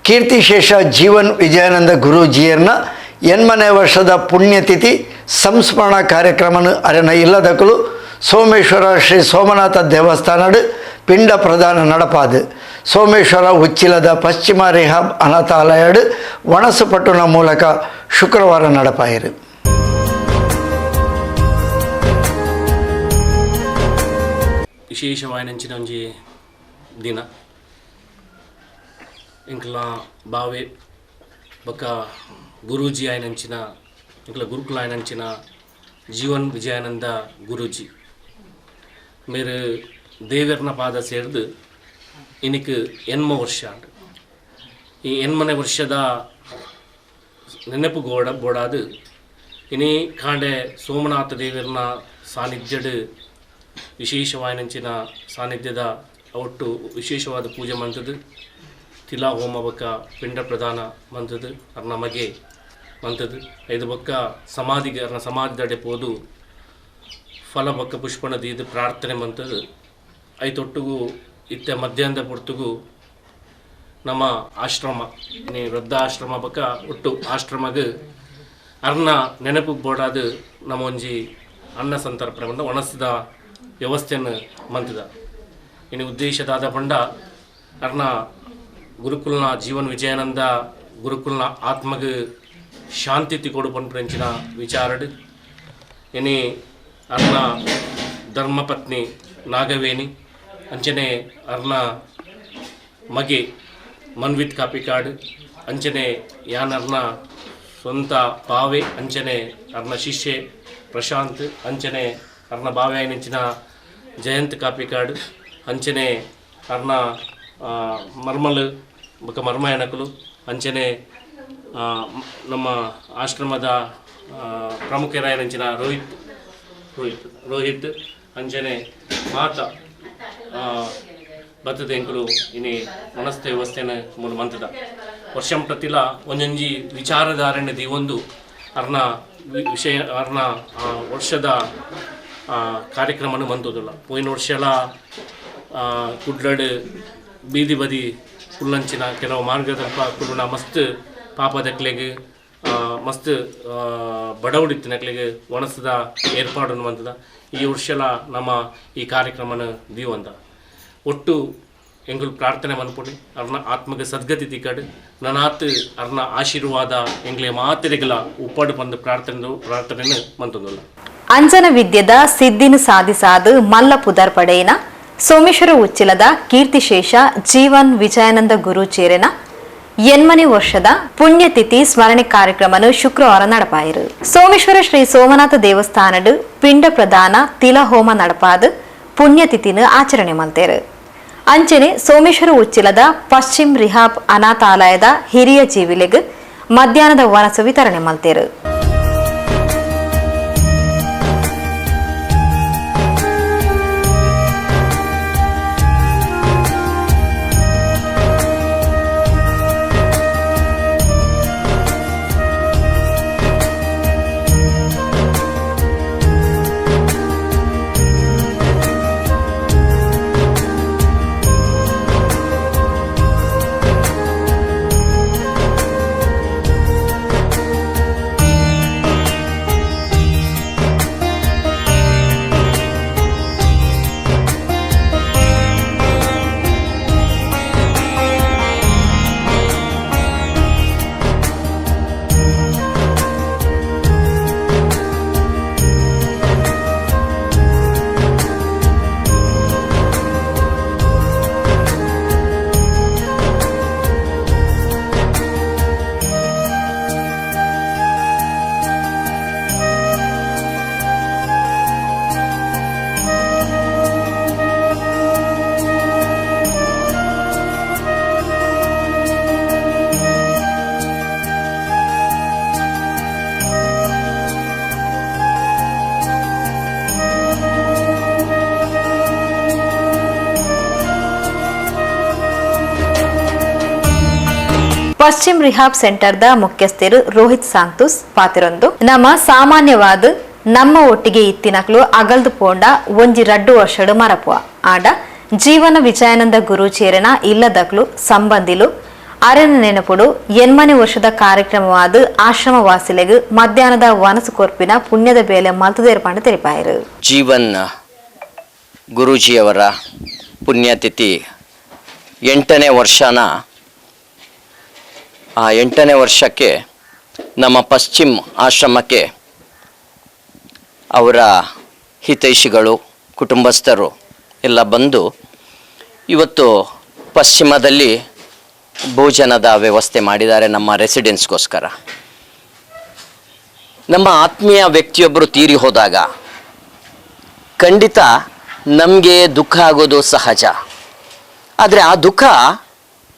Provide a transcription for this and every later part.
ಕೀರ್ತಿಶೇಷ ಜೀವನ್ ವಿಜಯಾನಂದ ಗುರೂಜಿಯರ್ನ ಎನ್ಮನೆ ವರ್ಷದ ಪುಣ್ಯತಿಥಿ ಸಂಸ್ಮರಣಾ ಕಾರ್ಯಕ್ರಮನು ಅರೆನ ಇಲ್ಲದಕಲು ಸೋಮೇಶ್ವರ ಶ್ರೀ ಸೋಮನಾಥ ದೇವಸ್ಥಾನಡು ಪಿಂಡ ಪ್ರದಾನ ನಡಪಾದು ಸೋಮೇಶ್ವರ ಉಚ್ಚಿಲದ ಪಶ್ಚಿಮ ರಿಹಾಬ್ ಅನಾಥಾಲಯಡು ವಣಸು ಪಟ್ಟುನ ಮೂಲಕ ಶುಕ್ರವಾರ ನಡಪಾಯಿರು. ವಿಶೇಷವಾಯಿನಂಚಿನ ಒಂಜಿ ದಿನ ಎಂಕ್ಲ ಬಾವೆ ಬೊಕ್ಕ ಗುರೂಜಿ ಆಯಿನಂಚಿನ ಎಂಕ್ಲ ಗುರುಕುಲ ಆಯಿನಂಚಿನ ಜೀವನ್ ವಿಜಯಾನಂದ ಗುರೂಜಿ ಮೇರು ದೇವೆರ್ನ ಪಾದ ಸೇರ್ದು ಇನಿಕ್ ಎನ್ಮ ವರ್ಷ ಆಂಡ್. ಈ ಎನ್ಮನೆ ವರ್ಷದ ನೆನಪು ಗೋಡ ಬೋಡಾದು ಇನಿ ಕಾಂಡೆ ಸೋಮನಾಥ ದೇವರನ ಸಾನ್ನಿಧ್ಯಡ್ ವಿಶೇಷವಾಯಿನಂಚಿನ ಸಾನ್ನಿಧ್ಯದ ಒಟ್ಟು ವಿಶೇಷವಾದ ಪೂಜೆ ಮಂತದ್ದು ತಿಲಾ ಹೋಮ ಬೊಕ್ಕ ಪಿಂಡ ಪ್ರದಾನ ಮಂತದ್ದು ಅರ್ನ ಮಗೆ ಮಂತದ್ದು ಐದು ಬೊಕ್ಕ ಸಮಾಧಿಗೆ ಅರ್ನ ಸಮಾಧಿದಡೆ ಪೋದು ಫಲ ಬೊಕ್ಕ ಪುಷ್ಪಣ ದೀದು ಪ್ರಾರ್ಥನೆ ಮಂತದ್ದು ಐತೊಟ್ಟುಗು ಇತ್ತೆ ಮಧ್ಯಾಹ್ನದ ಪೊರ್ತುಗು ನಮ್ಮ ಆಶ್ರಮ ನೀ ವೃದ್ಧಾಶ್ರಮ ಬೊಕ್ಕ ಒಟ್ಟು ಆಶ್ರಮಗ್ ಅರ್ನ ನೆನಪು ಬೋಡಾದು ನಮ್ಮ ಒಂಜಿ ಅನ್ನ ಸಂತರ್ಪಣೆ ಬಂದ ಒಣಸಿದ ವ್ಯವಸ್ಥೆಯನ್ನು ಮಂತದ. ಇನ್ನು ಉದ್ದೇಶದಾದ ಪಂಡ ಅರ್ನ ಗುರುಕುಲ್ನ ಜೀವನ್ ವಿಜಯಾನಂದ ಗುರುಕುಲ್ನ ಆತ್ಮಗ್ ಶಾಂತಿ ತಿಕೊಡು ಪನ್ಪುನಂಚಿನ ವಿಚಾರಡ್ ಇನಿ ಅರ್ನ ಧರ್ಮಪತ್ನಿ ನಾಗವೇಣಿ ಅಂಚನೆ ಅರ್ನ ಮಗೆ ಮನ್ವಿತ್ ಕಾಪಿಕಾಡ್ ಅಂಚನೆ ಯಾನರ್ನ ಸ್ವಂತ ಬಾವೆ ಅಂಚನೆ ಅರ್ನ ಶಿಷ್ಯೆ ಪ್ರಶಾಂತ್ ಅಂಚನೆ ಅರ್ನ ಬಾವೆ ಆಯಿನಂಚಿನ ಜಯಂತ್ ಕಾಪಿಕಾಡ್ ಅಂಚನೆ ಅರ್ನ ಮರ್ಮಲು ಬೊಕ್ಕ ಮರ್ಮಯನಕುಲು ಅಂಚನೆ ನಮ್ಮ ಆಶ್ರಮದ ಪ್ರಮುಖರಾಯನಂಚಿನ ರೋಹಿತ್ ರೋಹಿತ್ ರೋಹಿತ್ ಅಂಚನೆ ಮಾತ ಬತ್ತದ ಎಂಕುಲು ಇನಿ ಮನಸ್ಥ ವ್ಯವಸ್ಥೆನ ಮೂಲ ಮಂತದ ವರ್ಷಂ ಪ್ರತಿಲ ಒಂಜೊಂಜಿ ವಿಚಾರಧಾರಣೆ ದೀವೊಂದು ಅರ್ನ ವಿಷಯ ಅರ್ನ ವರ್ಷದ ಕಾರ್ಯಕ್ರಮನ ಮಂತೋದಿಲ್ಲ. ಪೋಯಿನ ವರ್ಷಲ ಕುಡ್ಲಡ್ ಬೀದಿ ಬದಿ ಕುಲ್ಲಂಚಿನ ಕೆಲವು ಮಾರ್ಗದ ಕುಲ್ಲುನ ಮಸ್ತ್ ಪಾಪದಕ್ಲೆಗ್ ಮಸ್ತ್ ಬಡವಡಿತ್ತಿನಕ್ಲೆಗ್ ಒಣಸದ ಏರ್ಪಾಡನ್ನು ಮಂತದ. ಈ ವರ್ಷಲ ನಮ್ಮ ಈ ಕಾರ್ಯಕ್ರಮನ ದೀವಂದ ಒಟ್ಟು ಎಂಗುಲು ಪ್ರಾರ್ಥನೆ ಮನ್ಪುಣಿ ಅರ್ನ ಆತ್ಮಗ ಸದ್ಗತಿ ತಿಕ್ಕಡು ನನಾತ್ ಅರ್ನ ಆಶೀರ್ವಾದ ಎಂಗ್ಲೆ ಮಾತೆರೆಗಲ ಉಪ್ಪಾಡು ಬಂದು ಪ್ರಾರ್ಥನೆ ಮಂತೊಂದುಲ್ಲ. ಅಂಜನ ವಿದ್ಯೆದ ಸಿದ್ಧಿನ ಸಾಧಿಸಾದು ಮಲ್ಲ ಪುದರ್ ಪಡೆಯಿನ ಸೋಮೇಶ್ವರ ಉಚ್ಚಿಲದ ಕೀರ್ತಿಶೇಷ ಜೀವನ್ ವಿಜಯಾನಂದ ಗುರು ಚೇರೆನ ಎನ್ಮನೆ ವರ್ಷದ ಪುಣ್ಯತಿಥಿ ಸ್ಮರಣೆ ಕಾರ್ಯಕ್ರಮನು ಶುಕ್ರವಾರ ನಡಪಾಯಿರು. ಸೋಮೇಶ್ವರ ಶ್ರೀ ಸೋಮನಾಥ ದೇವಸ್ಥಾನಡು ಪಿಂಡ ಪ್ರದಾನ ತಿಲಹೋಮ ನಡಪಾದು ಪುಣ್ಯತಿಥಿನ ಆಚರಣೆ ಮಲ್ತೇರು. ಅಂಚನೆ ಸೋಮೇಶ್ವರ ಉಚ್ಚಿಲದ ಪಶ್ಚಿಮ್ ರಿಹಾಬ್ ಅನಾಥಾಲಯದ ಹಿರಿಯ ಜೀವಿಲೆಗ್ ಮಧ್ಯಾಹ್ನದ ವನಸು ವಿತರಣೆ ಮಲ್ತೇರು. ಪಶ್ಚಿಮ್ ರಿಹಾಬ್ ಸೆಂಟರ್ದ ಮುಖ್ಯಸ್ಥರು ರೋಹಿತ್ ಸಾಂತುಸ್ ಪಾತಿರೊಂದು ನಮ್ಮ ಸಾಮಾನ್ಯವಾದ ನಮ್ಮ ಒಟ್ಟಿಗೆ ಇತ್ತಿನಕ್ಲು ಅಗಲ್ದು ಪೋಂಡ ಒಂಜಿ ರಡ್ಡು ವರ್ಷಡು ಮರಪುವ ಆಂಡ ಜೀವನ ವಿಜಯಾನಂದ ಗುರು ಚೇರನ ಇಲ್ಲದಕ್ಲು ಸಂಬಂಧಿಲು ಅರೆನ ನೆನಪುಡು ಎನ್ಮನೆ ವರ್ಷದ ಕಾರ್ಯಕ್ರಮವಾದ ಆಶ್ರಮ ವಾಸಿಲೆಗ್ ಮಧ್ಯಾಹ್ನದ ವನಸು ಕೊರ್ಪಿನ ಪುಣ್ಯದ ಬೇಲೆ ಮಲ್ತದೇರ್ಪಂಡು ತೆರಿಪಾಯರು. ಜೀವನ್ ಗುರೂಜಿಯವರ ಪುಣ್ಯತಿಥಿ 8ನೇ ವರ್ಷನ, ಆ 8ನೇ ವರ್ಷಕ್ಕೆ ನಮ್ಮ ಪಶ್ಚಿಮ ಆಶ್ರಮಕ್ಕೆ ಅವರ ಹಿತೈಷಿಗಳು, ಕುಟುಂಬಸ್ಥರು ಎಲ್ಲ ಬಂದು ಇವತ್ತು ಪಶ್ಚಿಮದಲ್ಲಿ ಭೋಜನದ ವ್ಯವಸ್ಥೆ ಮಾಡಿದ್ದಾರೆ ನಮ್ಮ ರೆಸಿಡೆನ್ಸ್ಗೋಸ್ಕರ. ನಮ್ಮ ಆತ್ಮೀಯ ವ್ಯಕ್ತಿಯೊಬ್ಬರು ತೀರಿ ಹೋದಾಗ ಖಂಡಿತ ನಮಗೆ ದುಃಖ ಆಗೋದು ಸಹಜ. ಆದರೆ ಆ ದುಃಖ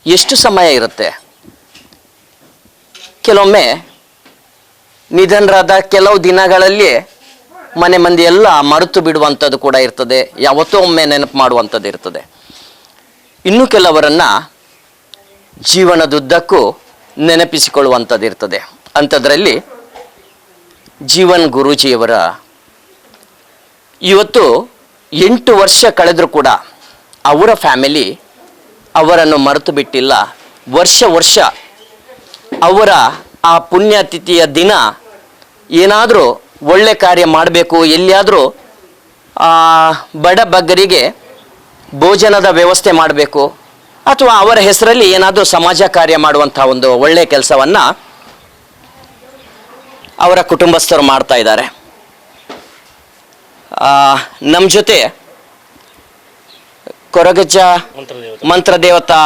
ಎಷ್ಟು ಸಮಯ ಇರುತ್ತೆ? ಕೆಲವೊಮ್ಮೆ ನಿಧನರಾದ ಕೆಲವು ದಿನಗಳಲ್ಲಿ ಮನೆ ಮಂದಿ ಎಲ್ಲ ಮರೆತು ಬಿಡುವಂಥದ್ದು ಕೂಡ ಇರ್ತದೆ, ಯಾವತ್ತೋ ಒಮ್ಮೆ ನೆನಪು ಮಾಡುವಂಥದ್ದು ಇರ್ತದೆ. ಇನ್ನು ಕೆಲವರನ್ನು ಜೀವನದುದ್ದಕ್ಕೂ ನೆನಪಿಸಿಕೊಳ್ಳುವಂಥದ್ದು ಇರ್ತದೆ. ಅಂಥದ್ರಲ್ಲಿ ಜೀವನ್ ಗುರೂಜಿಯವರ ಇವತ್ತು 8 ವರ್ಷ ಕಳೆದರೂ ಕೂಡ ಅವರ ಫ್ಯಾಮಿಲಿ ಅವರನ್ನು ಮರೆತು ಬಿಟ್ಟಿಲ್ಲ. ವರ್ಷ ವರ್ಷ ಅವರ ಆ ಪುಣ್ಯತಿಥಿಯ ದಿನ ಏನಾದರೂ ಒಳ್ಳೆ ಕಾರ್ಯ ಮಾಡಬೇಕು, ಎಲ್ಲಿಯಾದರೂ ಬಡ ಬಗ್ಗರಿಗೆ ಭೋಜನದ ವ್ಯವಸ್ಥೆ ಮಾಡಬೇಕು ಅಥವಾ ಅವರ ಹೆಸರಲ್ಲಿ ಏನಾದರೂ ಸಮಾಜ ಕಾರ್ಯ ಮಾಡುವಂಥ ಒಂದು ಒಳ್ಳೆಯ ಕೆಲಸವನ್ನು ಅವರ ಕುಟುಂಬಸ್ಥರು ಮಾಡ್ತಾ ಇದ್ದಾರೆ. ನಮ್ಮ ಜೊತೆ ಕೊರಗಜ್ಜ ಮಂತ್ರದೇವತಾ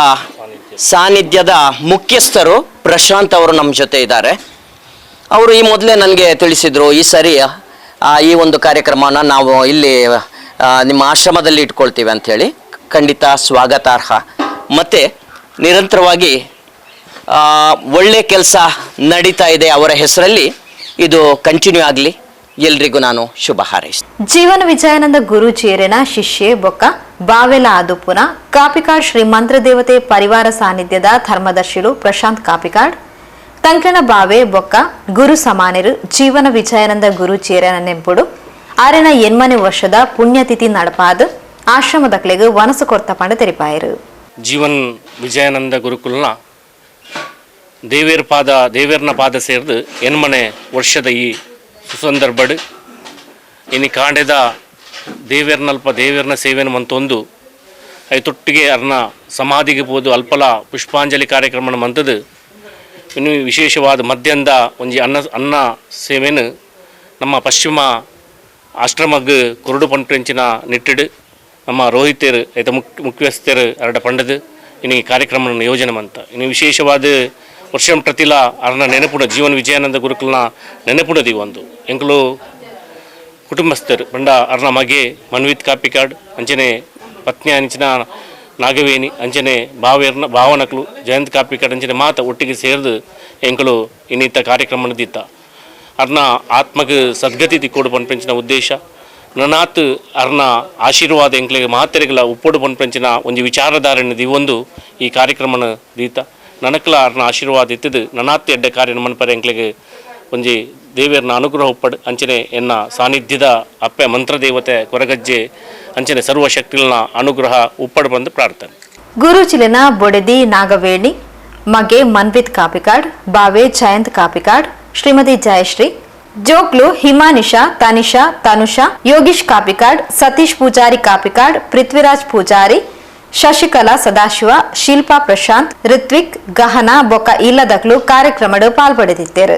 ಸಾನ್ನಿಧ್ಯದ ಮುಖ್ಯಸ್ಥರು ಪ್ರಶಾಂತ್ ಅವರು ನಮ್ಮ ಜೊತೆ ಇದ್ದಾರೆ. ಅವರು ಈ ಮೊದಲೇ ನನಗೆ ತಿಳಿಸಿದರು, ಈ ಸರಿ ಈ ಒಂದು ಕಾರ್ಯಕ್ರಮನ ನಾವು ಇಲ್ಲಿ ನಿಮ್ಮ ಆಶ್ರಮದಲ್ಲಿ ಇಟ್ಕೊಳ್ತೀವಿ ಅಂಥೇಳಿ. ಖಂಡಿತ ಸ್ವಾಗತಾರ್ಹ. ಮತ್ತು ನಿರಂತರವಾಗಿ ಒಳ್ಳೆ ಕೆಲಸ ನಡೀತಾ ಇದೆ ಅವರ ಹೆಸರಲ್ಲಿ, ಇದು ಕಂಟಿನ್ಯೂ ಆಗಲಿ. ಎಲ್ರಿಗೂ ನಾನು ಶುಭ ಹಾರೈಸ್ತೀನಿ. ಜೀವನ ವಿಜಯಾನಂದ ಗುರೂಜಿಯರೆನ ಶಿಷ್ಯೆ ಬೊಕ್ಕ ಬಾವೆಲ ಆದುಪುನ ಕಾಪಿಕಾಡ್ ಶ್ರೀ ಮಂತ್ರದೇವತೆ ಪರಿವಾರ ಸಾನ್ನಿಧ್ಯದ ಧರ್ಮದರ್ಶಿಲು ಪ್ರಶಾಂತ್ ಕಾಪಿಕಾಡ್, ತಂಕಣ ಬಾವೆ ಬೊಕ್ಕ ಗುರು ಸಮಾನರು ಜೀವನ ವಿಜಯಾನಂದ ಗುರೂಜಿಯರೆನ ನೆಂಪುಡು ಆರೆನ ಎನ್ಮನೆ ವರ್ಷದ ಪುಣ್ಯತಿಥಿ ನಡಪಾದ ಆಶ್ರಮದಕ್ಲೆಗ್ ವನಸು ಕೊರ್ತ ಪಂಡ ತೆರಿಪಾಯರು. ಜೀವನ್ ವಿಜಯಾನಂದ ಗುರುಕುಲ್ನ ದೇವೇರ್ ಪಾದ ದೇವೇರ್ನ ಪಾದ ಸೇರ್ದು ಎನ್ಮನೆ ವರ್ಷದ ಈ ಸುಸಂದರ್ಭಡ್ ಇನಿ ಕಾಂಡೆದ ದೇವೇರ್ನಲ್ಪ ದೇವೇರ್ನ ಸೇವೆನ ಮಂತೊಂದು ಐತೊಟ್ಟಿಗೆ ಅರ್ನ ಸಮಾಧಿಗೆ ಪೋದು ಅಲ್ಪಲ ಪುಷ್ಪಾಂಜಲಿ ಕಾರ್ಯಕ್ರಮನ ಮಂತದು ಇನ್ನು ವಿಶೇಷವಾದ ಮಧ್ಯಾಹ್ನದ ಒಂಜಿ ಅನ್ನ ಅನ್ನ ಸೇವೆನು ನಮ್ಮ ಪಶ್ಚಿಮ ಆಶ್ರಮಗ್ ಕೊರಡು ಪಂಪೆಂಚಿನ ನಿಟ್ಟಿಡು ನಮ್ಮ ರೋಹಿತೇರು ಐತ ಮುಖ್ಯಸ್ಥರು ಅರಡ ಪಂಡದು ಇನ್ನು ಈ ಕಾರ್ಯಕ್ರಮ ಯೋಜನೆ ಮಂತ ಇನ್ನು ವಿಶೇಷವಾದ ವರ್ಷಂ ಪ್ರತಿಲ ಅರ್ನ ನೆನಪುಡ ಜೀವನ ವಿಜಯಾನಂದ ಗುರುಕುಲ್ನ ನೆನಪುಡದಿ ಒಂದು ಎಂಕುಲು ಕುಟುಂಬಸ್ಥರು ಪಂಡ ಅರ್ನ ಮಗೆ ಮನ್ವಿತ್ ಕಾಪಿಕಾಡ್, ಅಂಚನೆ ಪತ್ನಿ ಅಂಚಿನ ನಾಗವೇಣಿ, ಅಂಚನೆ ಭಾವೇರ್ನ ಭಾವನಕ್ಲು ಜಯಂತ್ ಕಾಪಿಕಾಡ್, ಅಂಚನೆ ಮಾತ ಒಟ್ಟಿಗೆ ಸೇರ್ದು ಎಂಕುಲು ಇನ್ನಿತ್ತ ಕಾರ್ಯಕ್ರಮ ದಿತ್ತ ಅರ್ನ ಆತ್ಮಕ್ಕೆ ಸದ್ಗತಿ ತಿಕ್ಕೋಡು ಪನ್ಪೆಂಚಿನ ಉದ್ದೇಶ ನನಾತ್ ಅರ್ನ ಆಶೀರ್ವಾದ ಎಂಕ್ಲೆಗ್ ಮಾತೆರೆಗಳ ಉಪ್ಪೊಡು ಪನ್ಪೆಂಚಿನ ಒಂಜಿ ವಿಚಾರಧಾರಣೆ ದಿವೊಂದು ಈ ಕಾರ್ಯಕ್ರಮನ ದೀತ ನನಕ್ಲ ಅರ್ನ ಆಶೀರ್ವಾದ ಇತ್ತದು ನನಾತ್ ಎಡ್ಡೆ ಕಾರ್ಯ ಮನ್ಪರೆ ಎಂಕ್ಲೆಗ್ ಒಂಜಿ ದೇವೆರ್ನ ಅನುಗ್ರಹ ಉಪ್ಪಡ್ ಅಂಚನೆ ಎನ್ನ ಸಾನ್ನಿಧ್ಯದ ಅಪ್ಪೆ ಮಂತ್ರದೇವತೆ ಕೊರಗಜ್ಜೆ ಅಂಚನೆ ಸರ್ವಶಕ್ತಿಗಳನ್ನ ಅನುಗ್ರಹ ಉಪ್ಪಡ್ ಬಂದು ಪ್ರಾರ್ಥನೆ. ಗುರೂಜಿಲೆನ ಬೊಡೆದಿ ನಾಗವೇಣಿ, ಮಗೆ ಮನ್ವಿತ್ ಕಾಪಿಕಾಡ್, ಬಾವೆ ಜಯಂತ್ ಕಾಪಿಕಾಡ್, ಶ್ರೀಮತಿ ಜಯಶ್ರೀ, ಜೋಕ್ಲು ಹಿಮಾನಿಶಾ, ತನಿಷಾ, ತನುಷಾ, ಯೋಗೀಶ್ ಕಾಪಿಕಾಡ್, ಸತೀಶ್ ಪೂಜಾರಿ ಕಾಪಿಕಾಡ್, ಪೃಥ್ವಿರಾಜ್ ಪೂಜಾರಿ, ಶಶಿಕಲಾ ಸದಾಶಿವ, ಶಿಲ್ಪಾ ಪ್ರಶಾಂತ್, ಋತ್ವಿಕ್, ಗಹನ ಬೊಕ್ಕ ಇಲ್ಲದಕ್ಲು ಕಾರ್ಯಕ್ರಮಡು ಪಾಲ್ಪಡೆದಿದ್ದರು.